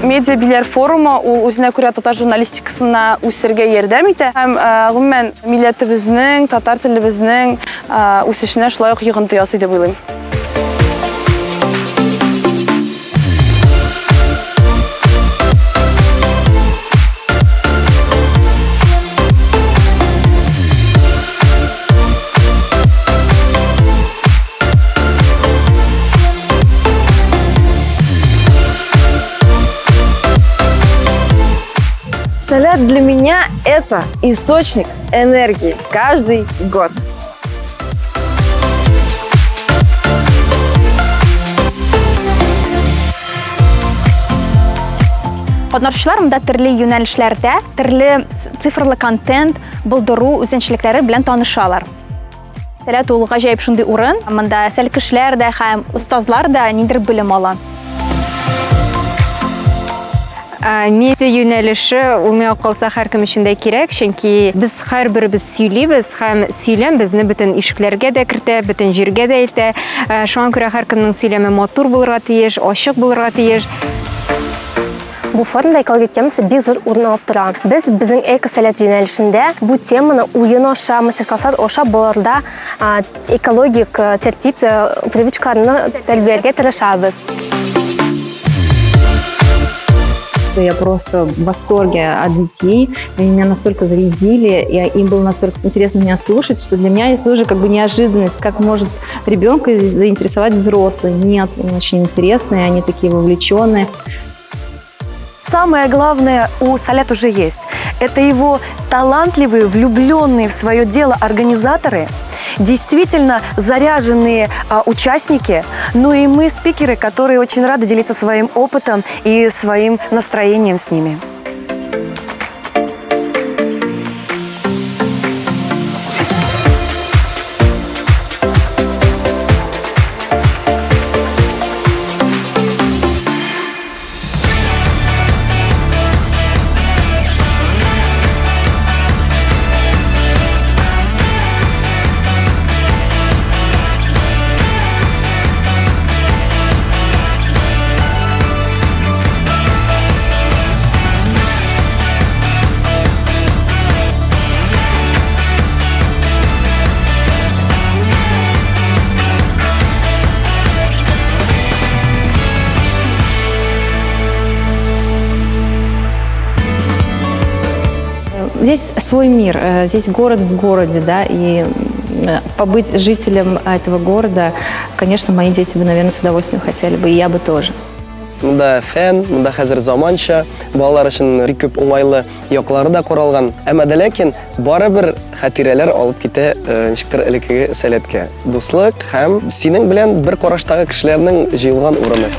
Медиа Биләр форумы ул үзенә күрә татар журналистикасына үсергә ярдәм итә һәм гомумән милләтебезнең, татар телебезнең үсешенә шулай ук йогынты ясый дип уйлыйм. Сәләт для меня это источник энергии каждый год. Катнашучылар монда төрле юнәлешләрдә төрле цифрлы контент булдыру үзенчәлекләре белән танышалар. Сәләт ул гаҗәеп шундый урын. Монда сәлкешләр дә һәм остазлар да ниндидер белем ала. Медиа юнәлеше ул миңа калса һәркем өчен дә кирәк, чөнки без һәрберебез сөйлибез һәм сөйләм безне бөтен ишекләргә дә кертә, бөтен җиргә дә илтә. Шуңа күрә һәркемнең сөйләме матур булырга тиеш, ачык булырга тиеш. Бу форумда экология темасы бик зур урын алып тора. Без безнең эко-сәләт юнәлешендә бу теманы уен аша, мастер-класслар аша балаларда экологик тәртип привычкаларны тәрбияләргә тырышабыз. Я просто в восторге от детей. Они меня настолько зарядили, и им было настолько интересно меня слушать, что для меня это тоже как бы неожиданность, как может ребенка заинтересовать взрослый. Нет, им очень интересно, и они такие вовлеченные. Самое главное у Салят уже есть. Это его талантливые, влюбленные в свое дело организаторы, действительно заряженные участники, ну и мы, спикеры, которые очень рады делиться своим опытом и своим настроением с ними. Здесь свой мир, здесь город в городе, да, и побыть жителем этого города, конечно, мои дети бы, наверное, с удовольствием хотели бы, и я бы тоже. Монда фән, монда хәзер заманча, балалар өчен бик күп уңайлы яклары да каралган. Әмма дә ләкин барыбер хатирәләр алып китә ничектер элеккеге Сәләткә. Дуслык һәм синең белән бер караштагы кешеләрнең җыелган урыны.